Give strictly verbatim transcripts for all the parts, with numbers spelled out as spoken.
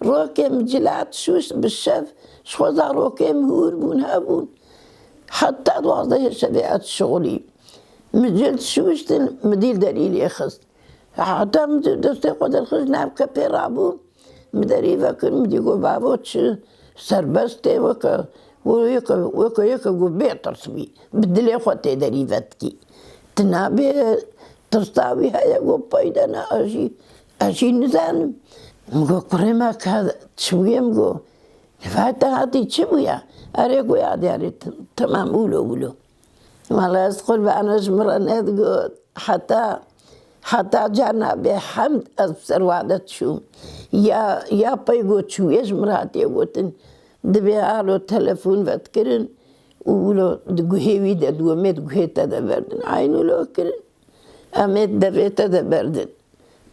Rokê min cil hat şûşt bi şev, ji xwe zarokê min hûr bûn, hebûn. Heta duwazdehê şevê ez şixulî. Min cil şûştin, min dîl derî lê xist. Heta min destê xwe derxist, nav kepê rabû. Min derî vekir, min dî got, bavo çi serbest e, weke, weke, weke yeke ku bê tirs bî. Bi dilê xwe tê derî vetkî. Tu nabê tirsa wî heye, got, peyde ne, ez jî, ez jî nizanim. Min got, kurê me ka çi bûye, min got, li va te hatî çi bûye? Erê, got, ya diyarê, t-, temam, wilo, wilo. Wala ez qurbana ji min re nedigot. Heta, heta carna bêhemd ez bi ser wade diçûm. Ya, ya pey got çûye ji min re hatiye gotin. Dibê alo telefon vedikirin û wilo di guhê wî de, digo, me di guhê te de berdin. Eyn wilo kirin. Em ê di devê te de berdin.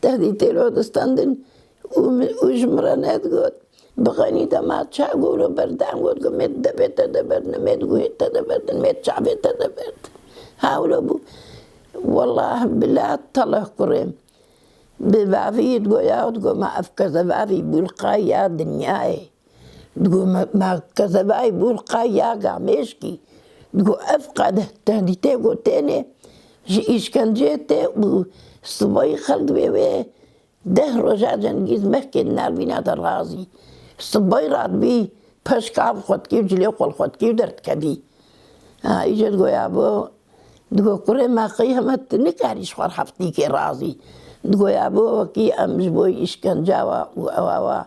Tehdîtê lo distendin û min, û ji min re nedigot. Bi xenî dema çav got, lo berdan got, got, me di devê te de berdin, me di guhê te de berdin, me di çavê te de berdin. Hewlo bû. Wellah billah teleh kurê min. Bi bavî digo ya, digo, ma ev kezebavî bûlqa ya dinyayê. Digo, ma, ma kezebavî bûlqa ya gamêşkî. Digo, ev qadeh tehdîtê got têne ji îşkenceyê tê û sibayî xelk dibê wê deh roja Cengîz mehkê di navîna de razî. Sibayî radibî peşka xwe dikî û cilê xwe li xwe dikî û derdikevî. Ha, îje digo ya bo, digo, kurê me qey heme tu nikarî ji xwe heftîkê razî. Digo ya bo, wekî em ji bo îşkenca wa û ewa wa,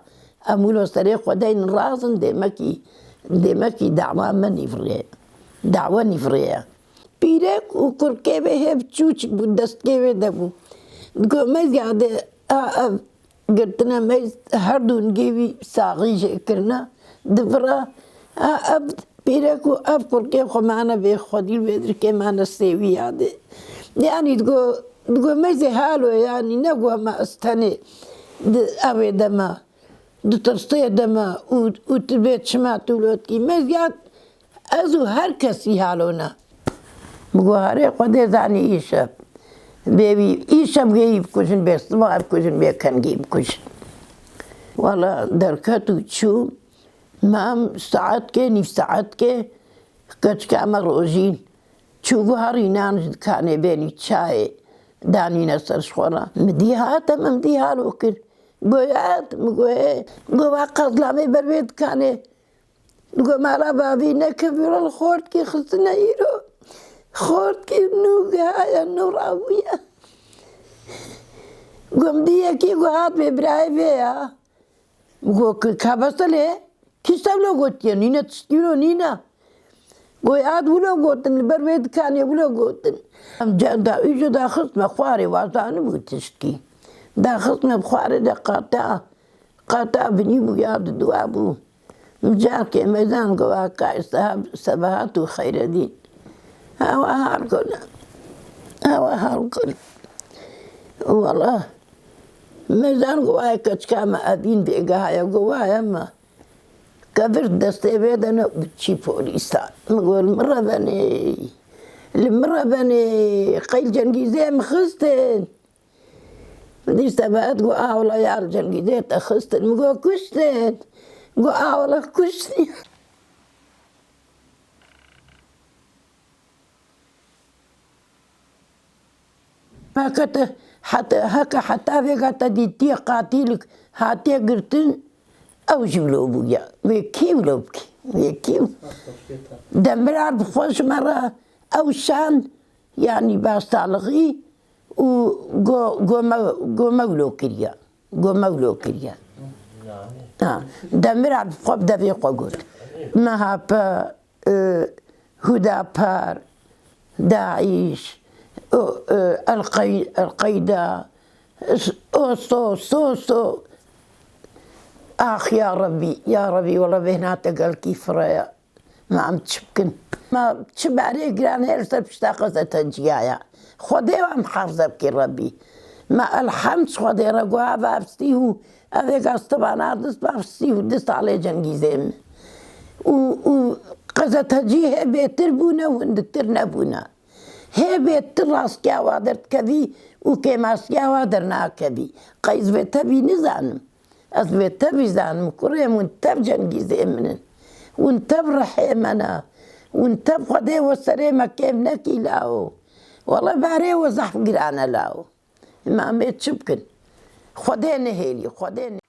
em wilo serê xwe deyn razin, dêmekî, dêmekî dawa me nîvirê. Dawa nîvirê ye. Pîrek û kurkê wê hê biçûçik bû, destkê wê de bû. Digo, me ziyade a ev girtine me her du nigê wî saxî jê kirine. Di vira a ev pîrek û ev kurkê xwe mane vê xwedî, vê dirkê mane sêwî yadê. Yanî digo, digo me zê halo, yanî ne ku me ez tenê di evê de me. Di tirsê de me û, û tu bê çima tu wilo dikî? Me ziyad ez û her kesî halo ne. Bi guharê Xwedê zanî îşev. Bê wî îşev gê yî bikujin, bê siba ev bikujin, bê kengî bikujin. Wala derket û çû, me em saetkê, nîv saetkê keçika me rojîn. Çû guharî nan ji dikanê bênî çayê danîne ser ji xwe re. Min dî hat, em, em dî halo kir. Goyat, min goyê, go va qazlamê ber wê dikanê. Go mala bavî nekevî re li xortkî xistine îro. Xortkî nû gihaya nû rabûye. Go min dî yekî go hat vê birayê vê ya. Go ki kabestelê, kî se wilo gotiye, nîne tiştî wilo nîne. Go ya wilo gotin, li ber wê dikanê wilo gotin. Em ca-, da, îjo daxist me xwarê, wa zanibû tiştkî. Daxist me bi xwarê de qata, qata binî bû ya di dua bû. Carkê me zan go va kay sehab-, Sebahat û Xeyredîn. Ewa har kir. Ewa har kir. Wala. Me zan go va keçika me evîn bêgeha ye, go va ye me. Kevir destê vê de ne û çî polîsa. Min got, li min re benê. Li min re benê. Qey li Cengîzê min xistin. Min dî Sebahat got, a wela ya li Cengîzê te xistin. Min got, kuştin. Got, a wela kuştin. Heke te heta, heke heta vêga te dîtiye qatîlik hatiye girtin, ew jî wilo bûye. Wê kî wilo bike? Wê kî? Demiral bi xwe ji me re ew şand, yanî ba salixî û go, go me, go me wilo kiriye. Go me wilo kiriye. Ha, Demiral bi xwe bi devê xwe got. M H P, e, Hudapar, DAIŞ, o, e, El-Qey-, El-Qeyda, s-, o, so, so, so. Ax ya Rebî, ya Rebî, wela bêhna te gelkî fireye. Ma em çi bikin? Ma çi berê giran hê li ser pişta qezete ciya ya. Xwedê wa mihafze bikî Rebî. Ma elhemd ji Xwedê re guha va bi sî û Ev êka stibana dist ba sî û du salê cengîzê min. Û, û qezetecî hê bêtir bûne û hindiktir nebûne. Hê bêtir rastiya wa derdikevî û kêmastiya wa dernakevî. Qey ez vê tevî nizanim. Ez vê tevî zanim, kurê min tev cengîzê min in. Hûn tev rihê me ne. Hûn tev Xwedê we serê me kêm nekî lawo. Wele berê we zehf giran e lawo. Ma em ê çi bikin? Xwedê nehêlî, Xwedê